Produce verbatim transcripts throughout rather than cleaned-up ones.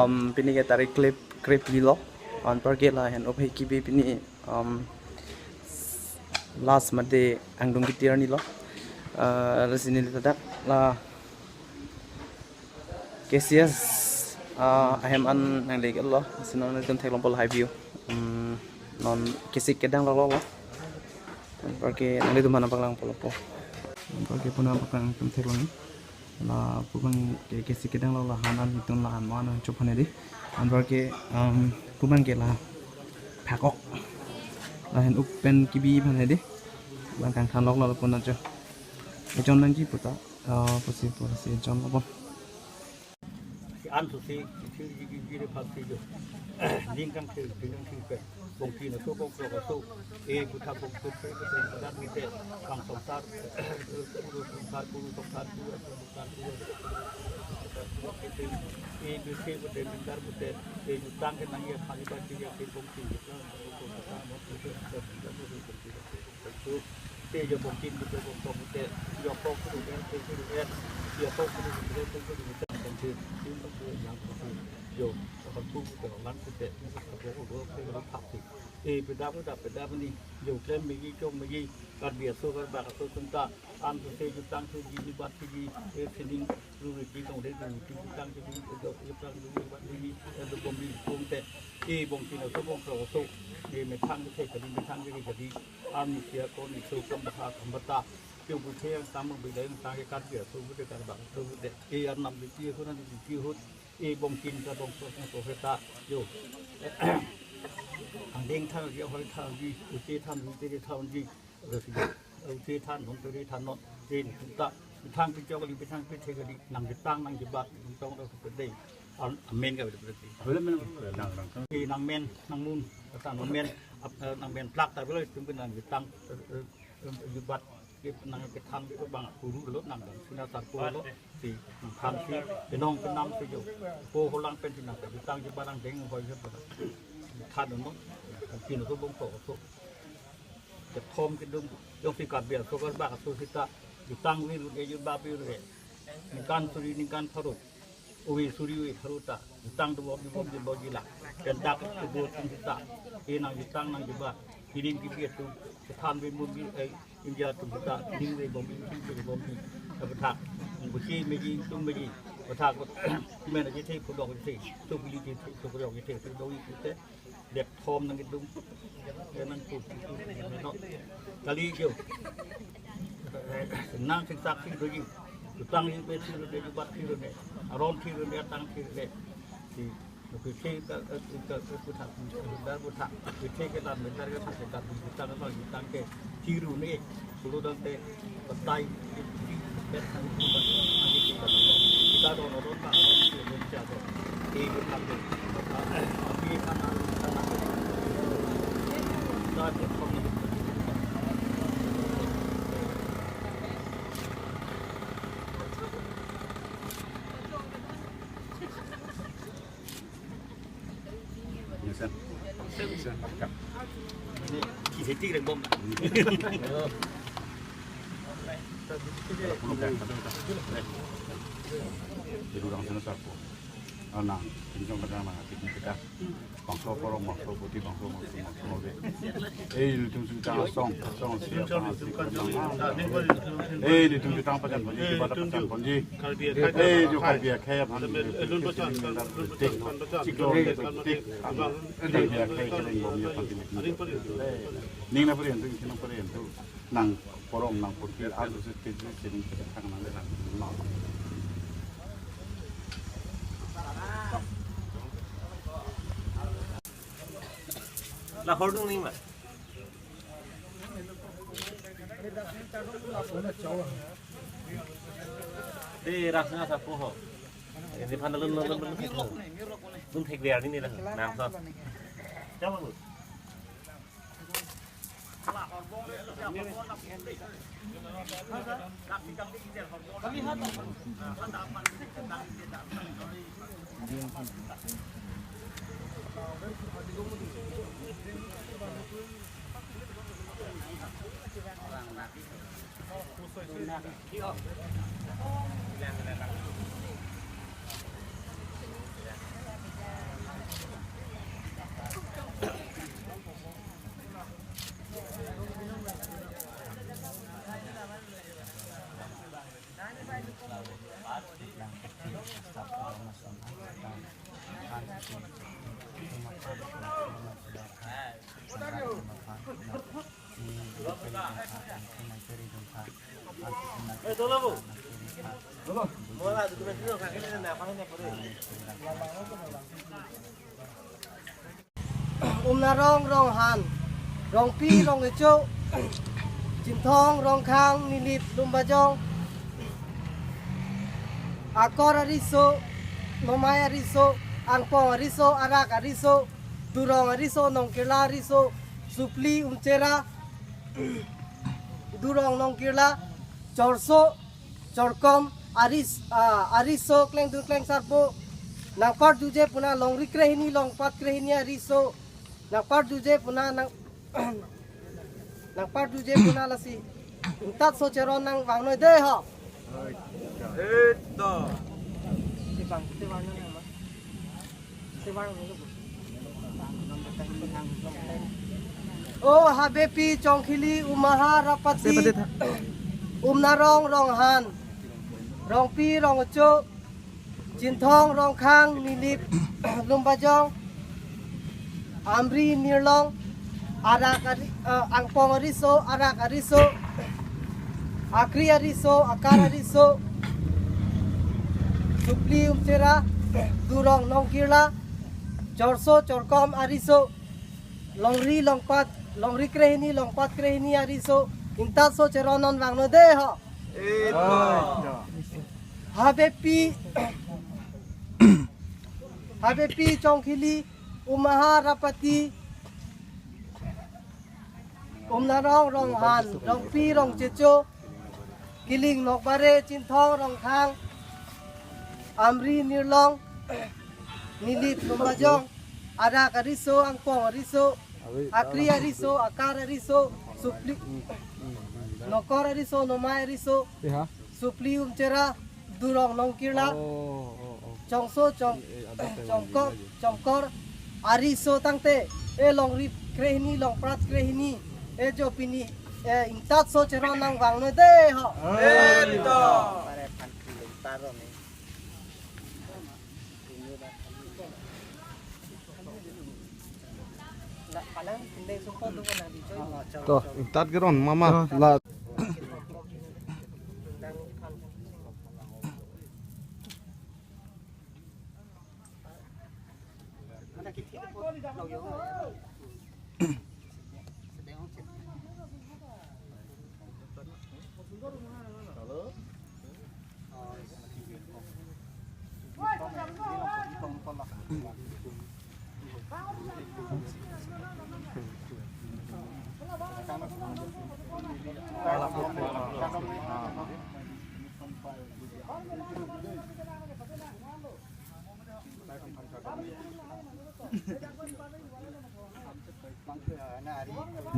Um, pini ke tarik krep, krepli lo. Anparke lahen up hei kebi pini, um, last mate angdung kitir ni lo. Uh, lasi neli ladak la K C S, uh, ahem an nangle lo. Lasi non nangtum theklong pol hai view. Um, non kesik kedang lo lo. Anparke nanglitum aphan nangpaklang polo po. Anparke puna paklang tum theklong. La pu abang ke kesik kedang lo, la han an itum la han mo an chop han hedi. Anparke, um, pu abang ke la phakok. Lahen up pen kebi aphan hedi. Bang kangthan lok lo puna cho. Ejon nangji puta. Uh, pusi pusi ejon lo pon. Si an susi, si ji ji ji re phak si jo. Ning kangthir, ning kangthir pen. Bongphin aso, bongkrok aso. E kutha bongkrok, e kutha bongkrok, e kutha bongkrok, bang songsar, kuru songsar, kuru songsar, kuru songsar, kuru songsar. E kutha bongkrok, bingkar bongkrok, e jutang ke nangji aphan iba si ya ke bongphin. Te jo bongphin bute bongkrok bute, jo kok kudu er, te kudu er, jo kok kudu er, te kudu er, bongphin, tin bongphin, yang bongphin, jo, akan tu bute, lang bute, bongkrok bute, bongkrok bute, e, pedap pedap pedap ni, jo, klem meji, chom meji, Karbi aso, Karbak aso, atum ta, an tu se, jutang se, ji, jubat se, ji, e, sining, ru, ri, ji, tong, de, ru, ri, ji, jutang se, ji, jo, jutang se, ji, jubat se, ji, e, do, bom, bi, bom, te, e, bongphin aso, bongkrok aso, e, methang, te, kali, methang, te, kali, Arni sia kon iso kam baha kam bata. Keu bu the yang tam bu bilai yang tang ke Karbi aso bu de, Karbak aso bu de. E arnam di ti hut, arni di ti hut. E bongphin ta bongkrok bongkrok ta. Yo. Angdeng than ji, hoi than ji, ute than ji, tere than ji. Resi. Ute than non, tere than non. E ni ta. Thang pi chok li, pi thang pi the kali. Nang di tang, nang di bat, nang tong ro pe de. An-, amen ka bede bede. Bede men. Nang, nang. E nang men, nang mun, ta nang men. Ap-, eh, nang men plak ta bele tum nang di tang. Eh, eh, eh, jubat, ke nang kethan ke bang kuru lo, nang dang sina sarpo lo, si nang than si, kenong kenam si jo, po holang pen si nang, jutang jubat nang deng hoi je pada. Than no, kino to bongkrok to. Kethom kedum, jongsi Karbi aso Karbak aso sita, jutang vi ru e, jubat vi ru e. Ningkan suri, ningkan pharo. Ove suri ove pharo ta, jutang do bom bom bom ji la. Pen dak ke bo tum ta. E nang jutang nang jubat. Kiring kibi atum, kethan bi mun bi, eh, India atum ta, kiring bi bom bi, kiring bi bom bi. Apa thak? Busi meji, tum meji. Apa thak? Men aji the, pudok aji the, tu bili aji the, tu pudok aji the, tu doi aji the. Dek thom nang itum. Ya nang tu, tu, tu, tu, no. Kali jo. Nang sing sak sing doji. Jutang ji pe thir ne, jubat thir ne. Aron thir ne, atang thir ne. Si, no pi the ka, ka, ka, ka, ka, dar bu tha. Pi the ke lam, dar ke tha, ke dar bu jutang, jutang ke. Thir ne. Sulu dang te, batai, bet, kita dono don ta, don si, don si, don. Di, di, di, di, di, di, di, di, di, di, di, di, di, di, di, Ini, kita tinggal bom. Jadi orang sana sarpo. Anang, ini kan kata mana? Kita, kita. Bangso korong, bangso putih, bangso maksum, bangso mode. Eh, ilitum sing ta asong, asong si apa si. Eh, ilitum sing ta pajan ponji, kibat pajan ponji. Eh, jo Karbi akhei aphan. Tik, tik, tik. Karbi akhei kering bom ya pati. Ning na pari antu, ning na pari antu. Nang korong, nang putih, alu si tik, tik, tik, tik, nang, nang. La hordung ni ma. Te rasna sa po ho. Ini phan lun lun lun lun. Lun thek biar ni ni lah. Nang so. Siapa bu? Umnarong Ronghan, Rongpi Rongkecho, Chinthong Rongkhang, Nilip Lumbajong, Akor ariso, Nomai ariso, Angpong ariso, Arak ariso, Durong ariso, Nongkirla ariso, Supli Umchera, Durong Nongkirla, Chorso, Chorkom, Aris, ah, ariso, Klengdun Klengsarpo, nangpar duje puna Longri Krehini, Longpat Krehini ariso, nangpar duje puna nang, nangpar duje puna lasi. Ingtat so cheron nangvangnoi dei ho. Eto. Tibang, tibang nama. O Habepi Chongkhili, Umaha Rapati, Umnarong Ronghan, Rongpi Rongcho, Chinthong Rongkhang, Nilip Lumbajong, Amri Nirlong, Arak ari, eh, Angpong ariso, Arak ariso, Akri ariso, Akar ariso, Supli Umchera, Durong Nongkirla, Chorso Chorkom ariso, Longri Longpat, Longri Krehini, Longpat Krehini ariso, ingtat so cheron nangvangnoi dei ho. Eto. Habepi, Habepi Chongkhili, Umaha Rapati, Umnarong Ronghan, Rongpi Rongchecho, Kiling Nokbare, Chinthong Rongkhang, Amri Nirlong, Nilip Lumbajong, Arak ariso, Angpong ariso, Akri ariso, Akar ariso, Supli, Nokor ariso, Nomai ariso, Supli Umchera, Durong Nongkirla, Chongso Chong, Chongkor, Chongkor ariso tangte, e Longri Krehini, Longprat Krehini, e jo pini, e ingtat so cheron nangvangnoi dei ho. Eto. To, ingtat keron mama. La.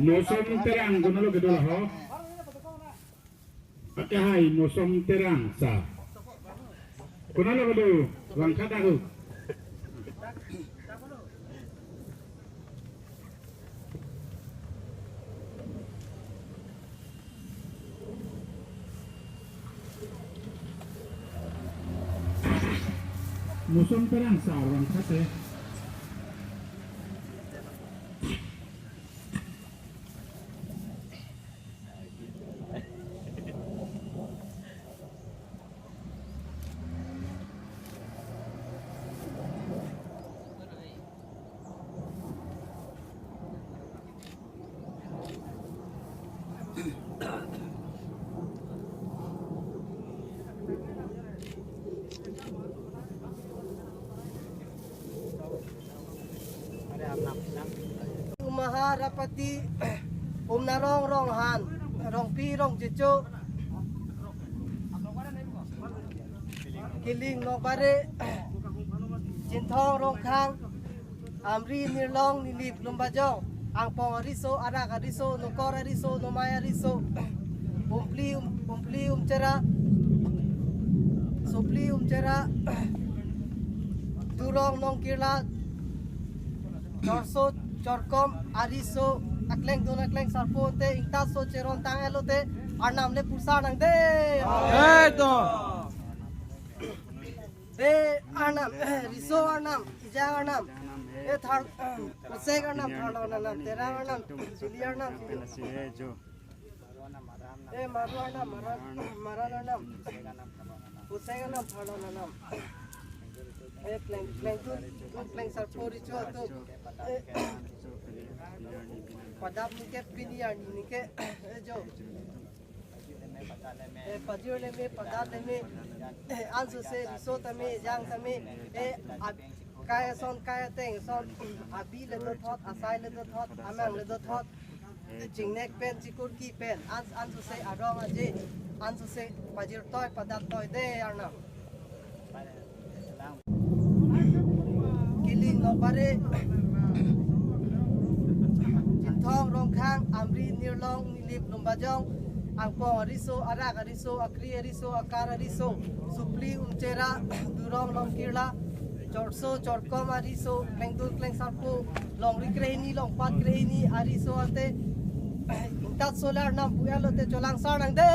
Mosom Terang, konatlo kedo laho? Akehai Mosom Terang sir. Konatlo kedo, vangkha dak ho. Mosom Terang sir, vangkha te. Umaha Rapati, Umnarong Ronghan, Rongpi Rongchecho, Kiling Nokbare, Chinthong Rongkhang, Amri Nirlong, Nilip Lumbajong, Angpong ariso, Arak ariso, Nokor ariso, Nomai ariso, Umpli, Um-, Umpli Umchera, Supli Umchera, Durong Nongkirla, Chorso Chorkom ariso, akleng dun akleng sarpo te, ingta so cheron tang elo te, Arnam le pursa nang dei. Eto. Dei Arnam, riso Arnam, ejang Arnam. Eh, thar, Pusek arnam tharlo nanam, Terang arnam, Sili arnam, Sili. Eh, Maru arnam, Maran, Maran arnam. Pusek arnam tharlo nanam. Eh, pleng, plengdun, pleng sarpo richo atum. Eh, padap ningke pini arni ningke, eh, jo. Eh, pajir leme, padat leme. Eh, ansose riso tame, jang tame. Eh, ab-, kai ason, kai ateng ason. Abi le dothot, asai le dothot, amang le dothot. Chingnek pen, chikurki pen. Ans-, ansose arong aje. Ansose pajirtoi, padattoi de arnam. Kiling Nokbare, Chinthong, Rongkhang, Amri, Nirlong, Nilip, Lumbajong, Angpong ariso, Arak ariso, Akri ariso, Akar ariso, Supli, Umchera, Durong, Longkirla, Chorso, Chorkom ariso, Plengdun, Plengsarpo, Longri krehini, Longpat krehini ariso ante, ingtat solar nam puya lote cholang sarnang de.